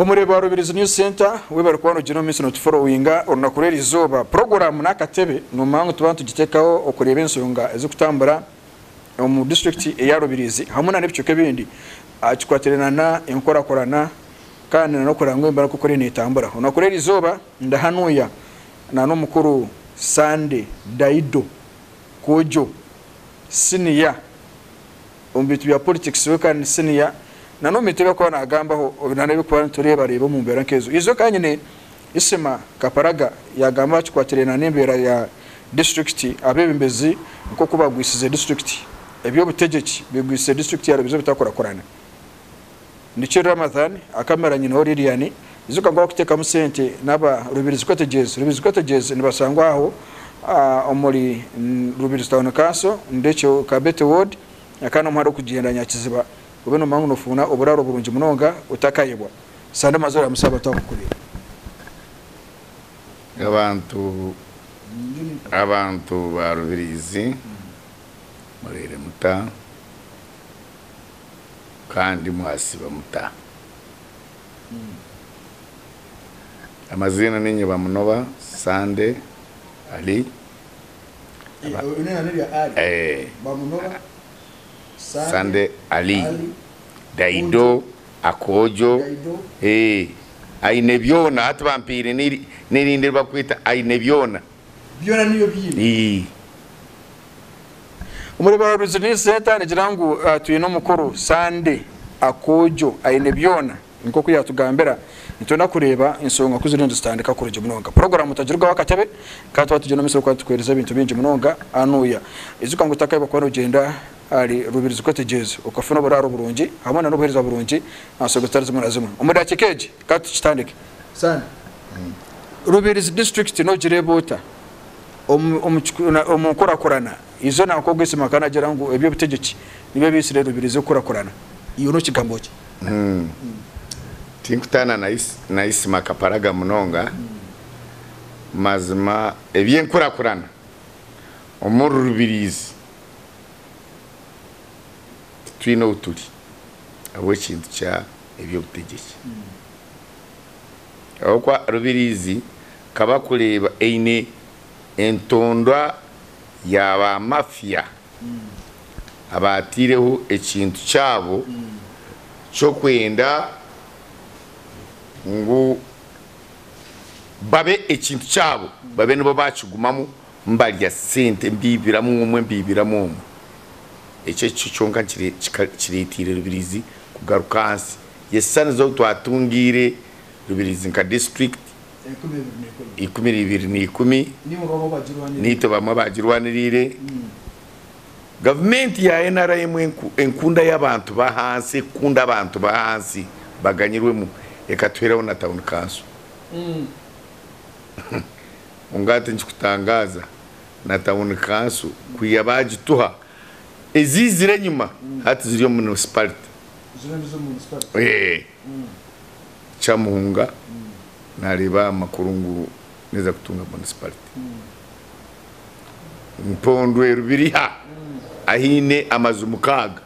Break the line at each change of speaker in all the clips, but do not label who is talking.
Omureebi wa Rubirizi News Centre, webare kuba nogyenda omu maisho notuforowinga orunaku rw'erizooba. Puroguraamu n'akatebe nomanya ngu nituba nitugiteekaho okureeba enshonga ezirikutambura omu disiturikiti eya Rubirizi hamwe nana ebicweka ebindi aha kikwatiraine nana enkurakurana kandi nana okureba ngu embeera nk'oku eriyo netambura. Orunaku rw'erizooba ndahanuuya nana omukuru Sunday Daido Kojo Siniya. Omu bintu bya politics we kandi ni senior na n'omu bintu ebi arikuba nagambaho na n'ebikuba nitureeba reeba omu mbeera nk'ezo. Eizoba nkaba nyine Isima Kaparaga yagamba aha kikwatiraine na n'embeera ya disiturikiti, abeebembezi nk'oku bagwisize disiturikiti, eby'obutegyeki bigwisize disiturikiti ya Rubirizi obutakurakurana. Ndikiri Ramathan, akamera nyineho Lilian, ijuka ngu abarikuteekamu sente n'aba Rubirizi Cottages. Rubirizi Cottages nibashangwa aho omuri Rubirizi Town Council, Ndekyo Kabete Ward kandi n'omuhanda ogurikugyenda Nyakiziba. Obe nomanya ngu nofuuna oburaaro burungi munonga otakayebwa. Sande Mazora Musa abantu abakukureeba.
Abantu abantu ba Rubirizi mureire muta? Kandi mwasiba muta? Amaziina ninye Bamunoba Sande Ali. Sande Ali, Daido, Akoojo, aine byona hati bampaire n'erindi eri barikweta Aine Byona.
Omuri Rubirizi News Centre nigira ngu twine omukuru Sunday Akoojo aine byona nk'oku yatugambira nitwenda kureeba ensonga ku ziriyo nizitandika kurungi munonga. Puroguramu tagirugwaho akatebe kandi twaba tugyenda omu maisho turikuba nitukuheereza ebintu bingi munonga anuuya. Ijuka ngu otakaiba kuba nogyenda ahari Rubirizi Cottages okafuna oburaaro burungi hamwe na n'obuheereza burungi aha nsonga zitari zimwe na zimwe. Omu dakiika egi ka tukitandike. Sunday, Rubirizi disiturikiti nogireeba ota? Omu nkurakurana, eizooba nk'ogu Isima akaba naagira ngu eby'obutegyeki nibyo biitsire Rubirizi okukurakurana. Iwe n'okigamba oti?
Tinkutaana na Isima Kaparaga munonga. Mazima eby'enkurakurana omuri Rubirizi titwine obu turi ahabw'ekintu kya eby'obutegyeki. Ahabw'okuba Rubirizi nkaba kureeba eine entondwa ya ba mafia abaataireho ekintu kyabo ky'okwenda ngu babe ekintu kyabo babe nibo baakigumamu mbarya sente mbiibiramu omwe mbiibiramu omwe. Ekyo ekyo kyonka kireeteire Rubirizi kugaruka ahansi. Yesaniza obu twatungiire Rubirizi nka disiturikiti 2021, naitwe bamwe abaagirwaniriire. Gavumenti ya nrm enkunda y'abantu b'ahansi, ekukunda abantu b'ahansi baganyirwemu ekatuheeraho na tawuni kanso. Kwonka hati nikikutangaaza na tawuni kanso kwiha baagituha, eziizire enyima hati ziri omu munisipalite. Kyamuhunga nareeba amakuru ngu neza kutunga municipality. Mpondwe Rubiriha ahaine amaju mukaaga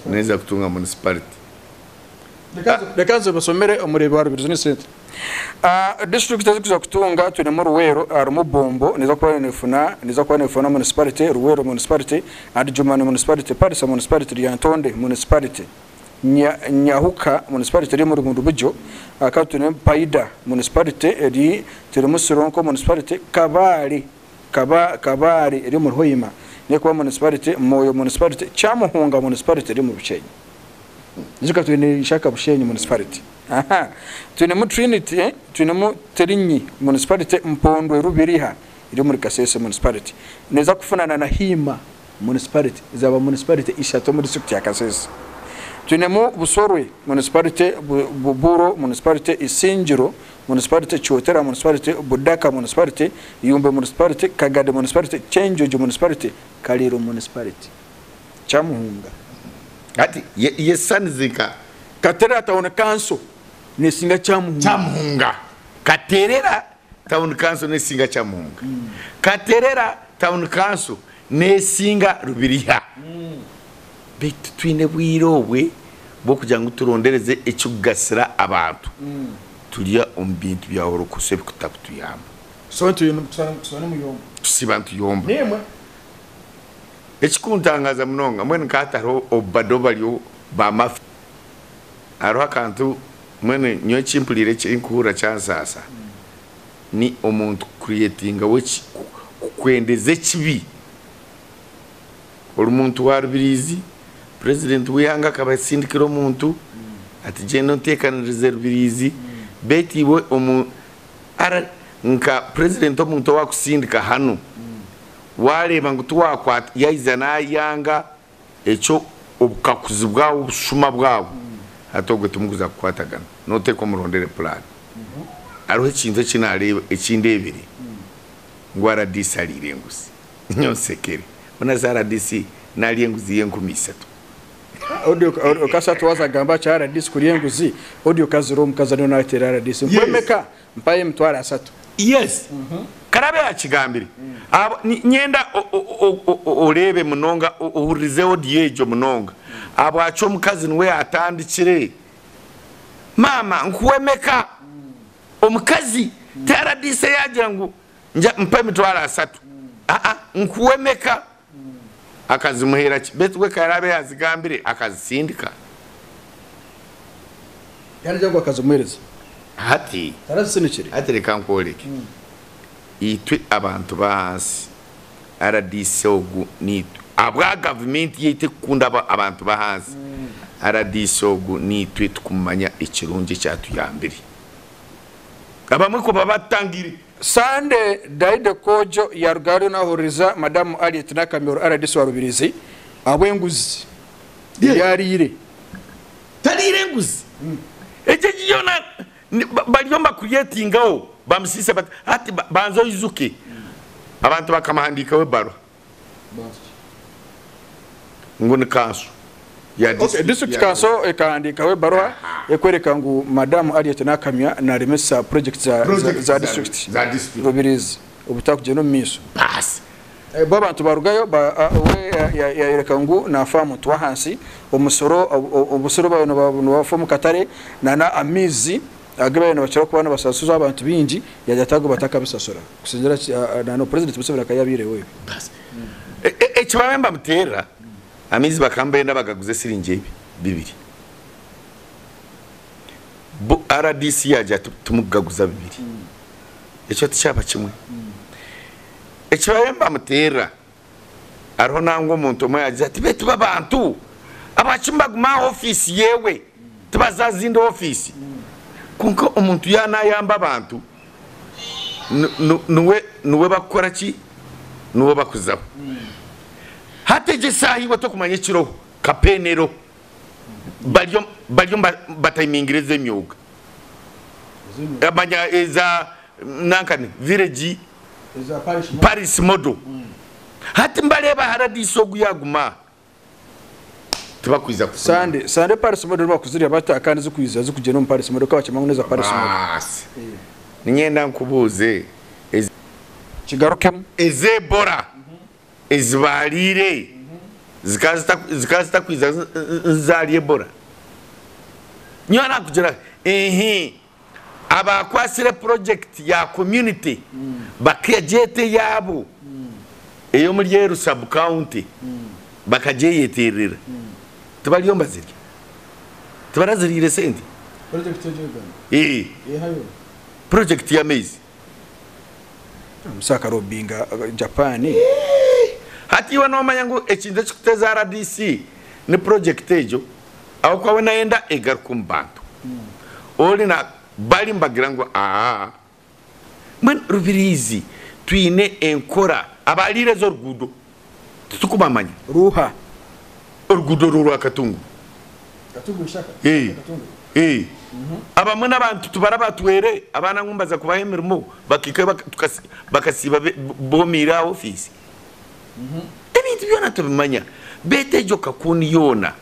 neza kutunga municipality.
Reka nze mbasomere omureebi wa Rubirizi News Centre. Disiturikiti ezikuza kutunga twinemu Luweero harimu Bombo neza kuba nefuna neza kuba nefuna municipality, Luweero municipality, Adjumani municipality, Pallisa municipality, Lyantonde municipality. Nyahuka Municipality eri omuri Bundibugyo, kandi twine Paida Municipality eri turimu Sironko Municipality, Kabale Kabale eri omuri Hoima nekuba Municipality, Moyo Municipality, Kyamuhunga Municipality eri omuri Bushenyi. Ijuka twine Ishaka Bushenyi Municipality. Aha. Twinemu Trinity, twinemu Tirinyi Municipality, Mpondwe Rubiriha eri omuri Kasese Municipality. Neza kufunana na Hiima Municipality zaba municipality ishatu omu district ya Kasese. Twinemu Busorwe municipality, Buburo municipality, Isingiro municipality, Kyotera municipality, Budaka municipality, Yumbe municipality, Kagadi municipality, Kyenjojo municipality, Kaliro municipality. Kyamuhunga.
Hati yesanize nka.
Katerera town council nesinga Kyamuhunga.
Kyamuhunga. Katerera Town Council nesinga Kyamuhunga. Katerera Town Council nesinga Rubiriha. Beitu titwine bwire obwe bw'okugira ngu turondereze ekikugasira abantu, turi omu bintu bya horokoso ebikutakutuyamba.
So nituyomba.
Tusiiba nituyomba.
Nimwe.
Ekikuntangaza munonga mbwenu nka hati hariho obubado bariho ba mafia. Hariho akantu mbwenu nyowe eki mpuriire eki nkuhurira kyansaasa ni omuntu kucreatinga we kukwendeza ekibi. Ori muntu wa Rubirizi, president w'eihanga akabasindikira omuntu ati gyenda onteekanirize Rubirizi beitu iwe omu ara nka president omuntu owakusindika hanu wareeba ngu tiwakwata yaiza nayanga ekyo obukakuzi bwawe obushuma bwawe hati ogwe timukuza kukwatagana noteekwa omurondere plan. Hariho ekintu eki nareeba eki ndeebire ngu rdc ariire enguzi. Nyowe nsekere. Hoona shi rdc narya enguzi y'enkumi isatu.
Audio okasa waza gamba kya rdc kurya enguzi audio kazira omukazi ariyo nateera rdc nkwemeka mpayo emitwaro asatu.
Yes. Karabe yakigambire. Abo nyenda oreebe munonga ohuririze audio egyo munonga. Abwaki omukazi niwe yatandikire. Maama nkuwemeka. Omukazi ti rdc yagira ngu nja mpa emitwaro asatu. Aa nkuwemeka. Akazimuheera ki? Beitu we karabe yazigambire akazisindika.
Yaragira ngu akazimuheereza.
Hati.
Tarazisindikire.
Hati reka nkworeke. Itwe abantu b'ahansi, rdc ogu niitwe. Ahabwa gavumenti yaitu ekukunda abantu b'ahansi, rdc ogu niitwe tukumanya ekirungi ekyatuyambire. Abamwe ku baba batutangire.
Sande Daide Kojo yaruga ariyo nahuririza Madamu Harriet Nakamyoru rdc wa Rubirizi ahabw'enguzi ei ariire.
Tariire enguzi. Egyo egi yoona bariyo nibakureetingaho bamusiise bati hati banza oijuke abantu bakamuhandiikaho ebaruha ngu ni kanso ya
Okay,
district
district
ya
council ekahandiikaho ebaruha ekwereka ngu Madamu Harriet Nakamya naremesa project za,
Project
za
za
district
za district.
Rubirizi obutakugyenda omu maisho.
Baasi.
Bo abantu barugayo ba, a, we yayoreka ngu nafa aha muntu w'ahansi, omusoro, obusoro babaire nibafa omu katare na na amaizi agu babaire nibakira kuba nibasasuza abantu baingi yagira ati ago batakabisasura kusinzira na na President Museveni akaba yabaireho ebyo.
Baasi. Eki babaire nibamuteerera, amaizi bakaba nibenda bagaguze siringi ebi bibiri. Bo rdc yaagira ati timukugaguza bibiri. Ekyo tikyaba kimwe. Eki bariyo nibamuteerera, hariho nangwa omuntu omwe yaagira ati beitu b'abantu ahabwaki nibaguma aha ofiisi yewe tibaza aha zindi ofiisi? Kwonka omuntu yaaba naayamba abantu, niwe niwe bakukora ki? Niwe bakuzaho. Hati egyo eshaaha iwe tokumanya ekiriho, kapeenero. Bariyo bariyo nibatayimingire ez'emyoga. Manya eza nankani village parish model. Hati nibareeba haradisi ogu yaguma aha tibakwija kufuna.
Sande sande parish model bakuzirya bata kandi zikwiza zikugyenda omu parish model kabakimanya ngu neza parish model.
Baasi niinyenda nkubuuze ezi.
Kigarukemu.
Ez'Ebola ezi baariire zikaba zitakwija nizarya Ebola? Nyowe nakugira ehe abakwatsire project ya community bakagyeta eyaabo ey'omuri Eru sub county bakagyeyeterera tibariyo nibazirya? Tibaraziriire sente? Ee project y'amaizi.
Musa akarobinga Japan.
Hati iwe nomanya ngu ekintu ekikuteza rdc ni project egyo ahabw'okuba we nayenda egaruke omu bantu. Ori na bari nibagira ngu aa mbwenu Rubirizi twine enkora abariire ezi oruguudo titukubamanya.
Ruuha?
Oruguudo oru orwa Katungu.
Katungu Ishaka?
Ee. Ee. Abamwe n'abantu tibarabatwere abaana ngu mbaza kubaha emirimo bakahika bakasiiba bomiire aha ofiisi. Ebintu byona tubimanya beitu egyo kakuuni yoona.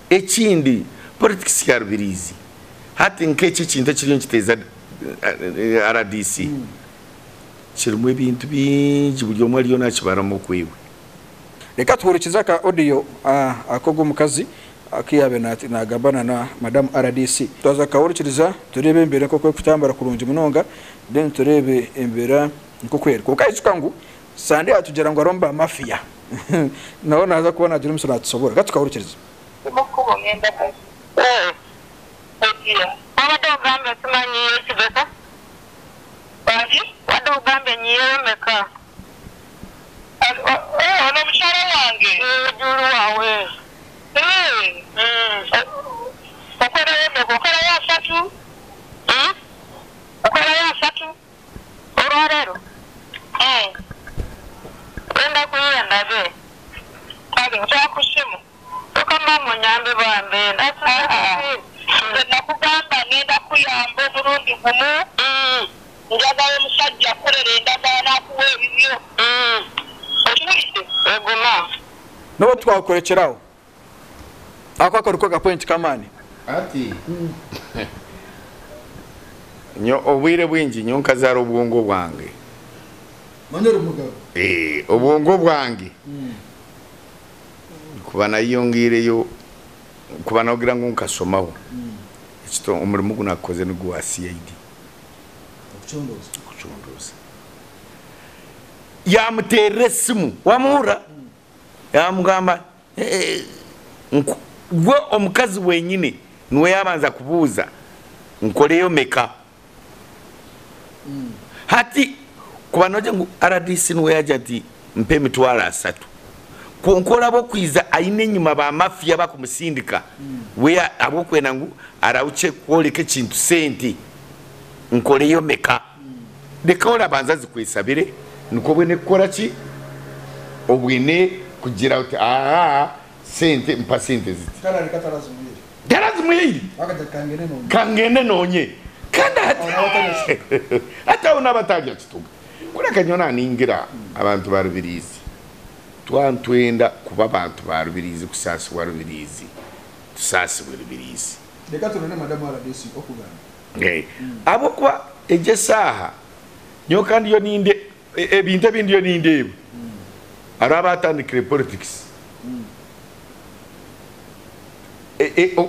Ekindi politics ya Rubirizi hati nk'eki ekintu ekiriyo nikiteeza rdc kirimu ebintu bingi buri omwe ariyo nakibaramu okwewe.
Reka tuhurikize aka audio ak'ogu omukazi Aku yaabaire naagamba na na Madamu rdc. Twaza kukahurikiriza tureebe embeera nk'oku erikutambura kurungi munonga then tureebe embeera nk'oku eri. Kwonka ijuka ngu Sande yaatugira ngu hariho ba mafia nawe naaza kuba naagira omutsyo naatusoboora. Ka tukahurikirize. N'obu twakurekyera aho, ako akaba niko kapointi k'amaani.
Hati nyowe obwire bwingi nyowe nkazaara obwongo bwange.
Manya ori mugabe.
Obwongo bwange kuba nayeyongeireyo kuba nogira ngu nkasomaho omurimo ogu nakukoze nigwa CID. Okucondooza. Yamuteerera esimu wamuhurira yamugamba we omukazi wenyine niwe yabanza kubuuza nkoreyo meka? Hati kuba nogira ngu rdc niwe yagira ati mpa emitwaro asatu kwonka oraba okwiza aine enyima ba mafia abakumusindika we ahabw'okwenda ngu arahukye kworeka ekintu sente nkoreyo meka? Reka orabanza azikwesabire nikwo obwine kukora ki? Obwine kugira oti aa sente mpa sente ziti. Tarazimuhaire. Kangende nonye. Kandi hati aho naaba atarya kituga. Kureka nyowe naningira abantu ba Rubirizi twaba nitwenda kuba abantu ba Rubirizi kusaasibwa Rubirizi tusaasibwe Rubirizi.
Reka turore madamu rdc okugamba.
Ahabw'okuba egyo esaaha nyowe ka ndiyo ninde ebintu ebi ndiyo nindeeba hariho abaatandikire politics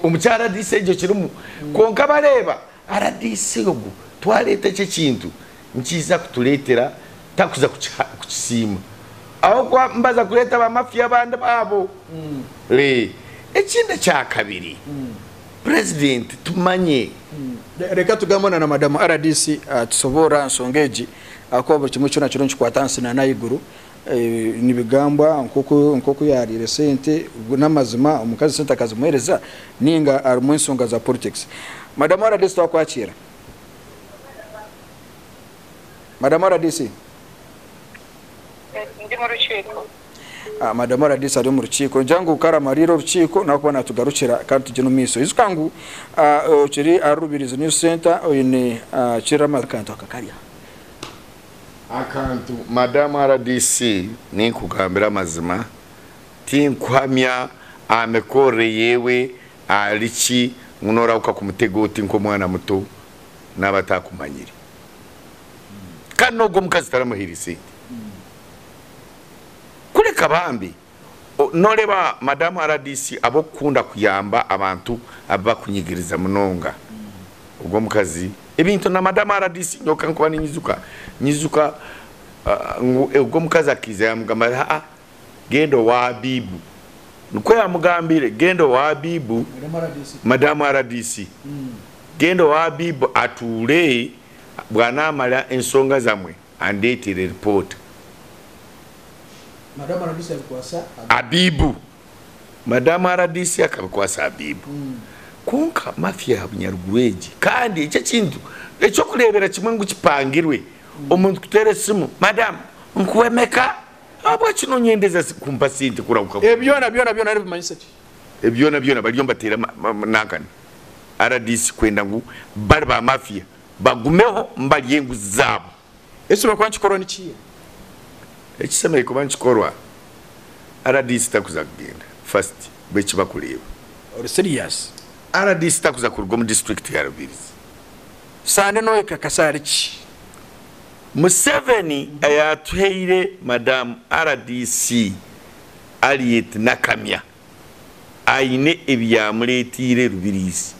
omu kya rdc egyo kirimu kwonka bareeba rdc ogu twareeta eki ekintu nikiija kutureetera takuza kukisiima ahabw'okuba nibaza kureeta ba mafia abandi baabo. Ekindi ekyakabiri. Purezidenti tumanye.
Reka tugambe na Madamu rdc atusoborre aha nshonga egi ahakuba buri kimwe kyona kiriyo nikikwata ahansi na n'ahaiguru. Nibigambwa nk'oku yariire sente n'amazima omukazi sente akazimuhereza ninga harimu enshonga za politics. Madamu rdc twakwakiira. Madamu rdc.
Ndi mu rukiiko.
Madamu rdc ari omu rukiiko. Ningira ngu ku aramariira orukiiko nakuba natugarukira kandi tugyende omu maisho. Ijuka ngu okiri ahari Rubirizi News Centre oine Kirama akantu aka kari aha.
Akantu Madamu rdc ninkugambira amazima tinkuhamya aha mikorere yewe ahari ki ngu norahuka kumutega oti nkomwana muto naba atakumanyire kandi nogwo omukazi taramuhaire sente. Kureka bambi noreeba madamu rdc abokukunda kuyamba abantu abubakunyigiriza munonga ogwo omukazi ebintu na madamu rdc nyowe kankuba ninyizuka nyizuka ngu ogwo omukazi akaiza yamugamba ati haa genda owa Abibu nikwo yamugambire genda owa Abibu madamu rdc genda owa Abibu atuure bwanamara ensonga zamwe andeetere ripoota.
Madamu rdc abikwasa
Abibu. Madamu rdc akabikwasa Abibu. Kwonka mafia ya Bunyaruguru egi kandi eki ekintu eky'okureebera kimwe ngu kipangirwe omuntu kuteera esimu madamu nkuwe meka? Ahabwaki nonyendeza kumpa sente kurahuka
Ebi byona byona byona nibimanyisa ki?
Ebi byona byona bariyo nibateera nankani rdc kwenda ngu bari ba mafia bagumeho mbarye enguzi zaabo.
Ekishemereire kuba nikikorwa ni kiiha?
Ekishemereire kuba nikikorwa, rdc takuza kugenda first bo eki bakureeba.
Ori serious?
Rdc takuza kuruga omu district ya Rubirizi.
Sande noyekakasa ahari ki?
Museveni ayatuhaire Madam rdc Harriet Nakamya. Aine ebi yaamureeteire Rubiriizi.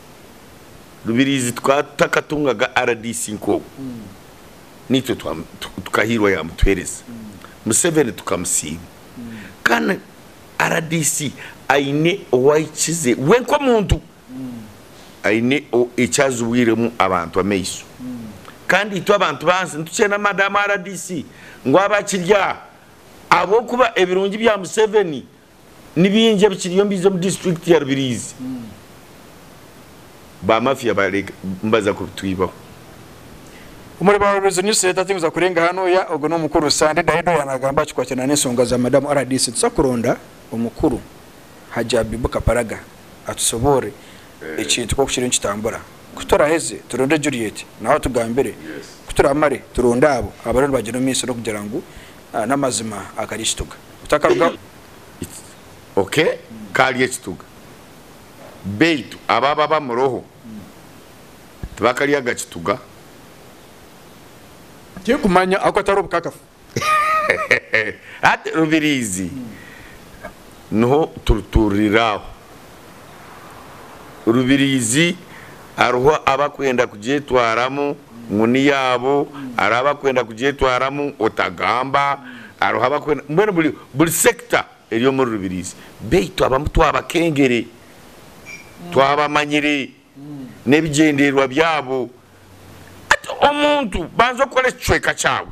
Rubiriizi tukaba tutakatungaga rdc nk'ogu. Naitwe tukahiirwa yaamutuheereza. Museveni tukamusiima. Kandi rdc aine ou ahikize we nk'omuntu. Aine eki azibwiremu abantu amaiso. Kandi itwe abantu b'ahansi nitukyenda madamu rdc ngu abe akiri aha ahabw'okuba ebirungi bya Museveni Ni bingi ebikiriyo mbiize omu disiturikiti ya Rubirizi. Ba mafia nibaza kubitwibaho.
Omuri ba Rubirizi News Center tinkuza kurenga hanuya ogu n'omukuru Sande Daido yanagamba akikwatirana n'ensonga za Madamu rdc. Tuza kuronda omukuru Hajji Abibu Kaparaga atusoboorre ekintu nkoku kiriyo nikitambura. Kuturaheze turonde Juliet nawe atugambire kuturamare turonde abo abariyo nibagyenda omu maisho n'okugira ngu n'amazima akari ekituga. Otakaruga.
Ok kari ekituga beitu abo ababa muroho tibakaryaga kituga.
Tinkumanya ahabw'okuba tihariho bukakafu.
Hati Rubirizi niho turuturire aho. Rubirizi hariho abakwenda kugyetwaramu ngu niyaabo, hariho abakwenda kugyetwaramu otagamba, hariho abakwenda mbwenu buri buri sector eri omuri Rubirizi beitu abamwe twabakengere, twabamanyire n'ebigyendererwa byabo. Hati omuntu banza okore ekicweka kyawe.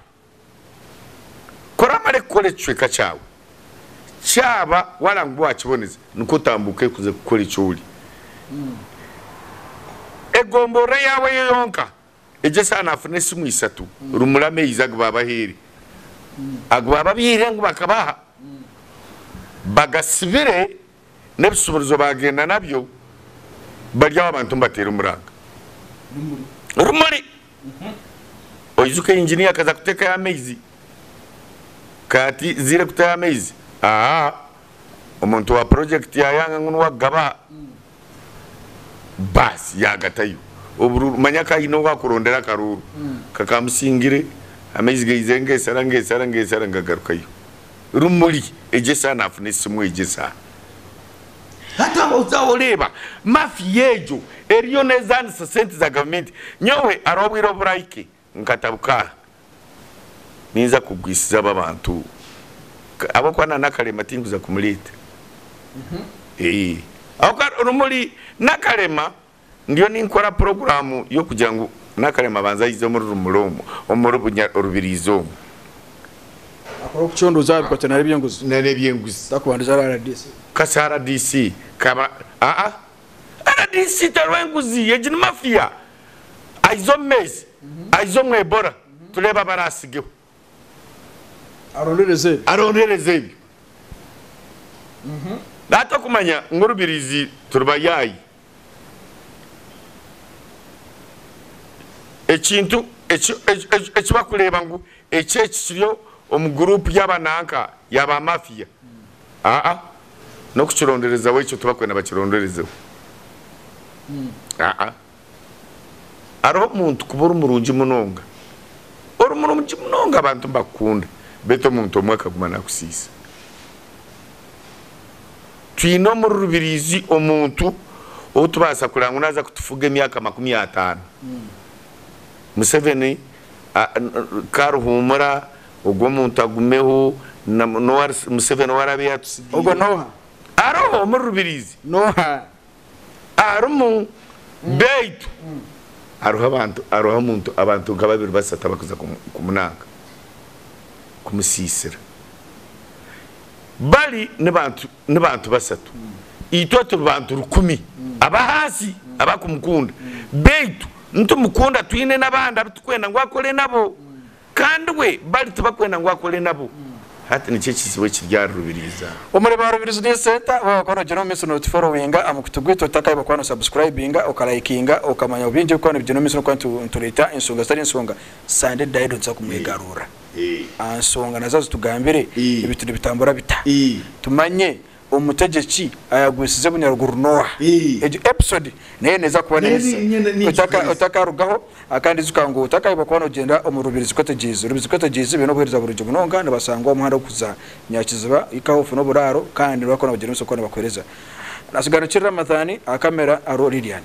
Ku oramare kukora ekicweka kyawe, kyaba waranga ngu wakiboneza, nikwo otambuuke kuza kukora eki ori. Egomborora eyaawe yo yonka, egyo esaaha naafuna esimu isatu, rumuri amaizi agu baabahaire, agu baababiire ngu bakabaha, bagasibire n'ebisumurizo baagyenda nabyo, bari aho abantu nibateera omuranga. Rumuri! Oijuke inginiya akaza kuteekayo amaizi, kati zaire kutayo amaizi, aa omuntu wa purojekiti yaayanga ngu niwe akugabaha, baasi yaagatayo. Oburuuru manya ka haine ou akurondera akaruuru kakamusingire, amaizi gaizire ngeesara ngeesara ngeesara ngagarukayo. Rumuri egyo esaaha naafuna esimu egyo esaaha. Hati aho oza oreeba mafia egyo eriyo nezaanisa sente za gavumenti. Nyowe hariho obwire oburahike nkatabuka aha ninza kugwisiza aba abantu ahabw'okuba na Nakalema tinkuza kumureeta. Ahabw'okuba Rumuri Nakalema ndiyo ninkora puroguraamu y'okugira ngu Nakalema abanze aije omuri Rumuri omu, omuri Rubirizi omu.
Akore okucondooza aha bikwatiraine n'eby'enguzi.
N'eby'enguzi.
Takubandiza ahari rdc.
Kasi rdc kaba aa rdc teriho enguzi egi ni mafia aize omu maizi aize omu Ebola tureebe abarasigeho.
Arondereze ebyo.
Arondereze ebyo. Hati okumanya ngu Rubirizi turi bayaayi. Ekintu eki bakureeba ngu eki eki kiri omu guruupu y'abananka ya ba mafia, aa n'okukironderezaho ekyo tibakwenda bakironderezeho. Aa hariho omuntu kuba ori murungi munonga, ori murungi munonga abantu nibakukunda beitu omuntu omwe akaguma nakusiisa. Twine omuri Rubirizi omuntu ou tubaasa kureeba ngu naaza kutufuga emyaka 50. Museveni ka ruhuumura, ogwo omuntu agumeho, Museveni ou araabe yaatutsigiire.
Ogwo n'oha?
Ariho omuri Rubirizi.
N'oha?
Arimu. Beitu hariho abantu, hariho omuntu, abantu nka babiri bashatu abarikuza kumunanga, kumusiisira. Bari ni bantu bashatu, itwe turi bantu rukumi ab'ahansi abakumukunda. Beitu nitumukunda twine n'abandi abu turikwenda ngu akore nabo. Kandi we bari tibakwenda ngu akore nabo. Hati nikyo ekizibu ekiri ahari Rubirizi aha.
Omuri ba Rubirizi News Center waaba wakuba nogyenda omu maiso notuforowinga aha mukutu gwaitu otakaiba kuba nosubscribinga, okalayikinga, okamanya bingi ebirikuba nibigyenda omu maiso nokuba nitureeta ensonga zitari nsonga. Sande Daido nituza kumwegarurra. Aha nsonga nazo azitugambire ebintu nibitambura bita tumanye omutegyeki ayagwisize Bunyaruguru noha. Egyo episode nayo neza kuba neza otakarugaho kandi ijuka ngu otakahebwa kuba nogyenda omu Rubirizi Cottages. Rubirizi Cottages beine obuhereza burungi munonga nibasangwa omu muhanda ogurikuza Nyakiziba hikaho ofune oburaaro kandi nibakuba nibagyenda omu maisho kuba nibakuhereza. Nasigarukira Ramadhan aha kamera hariho Lilian.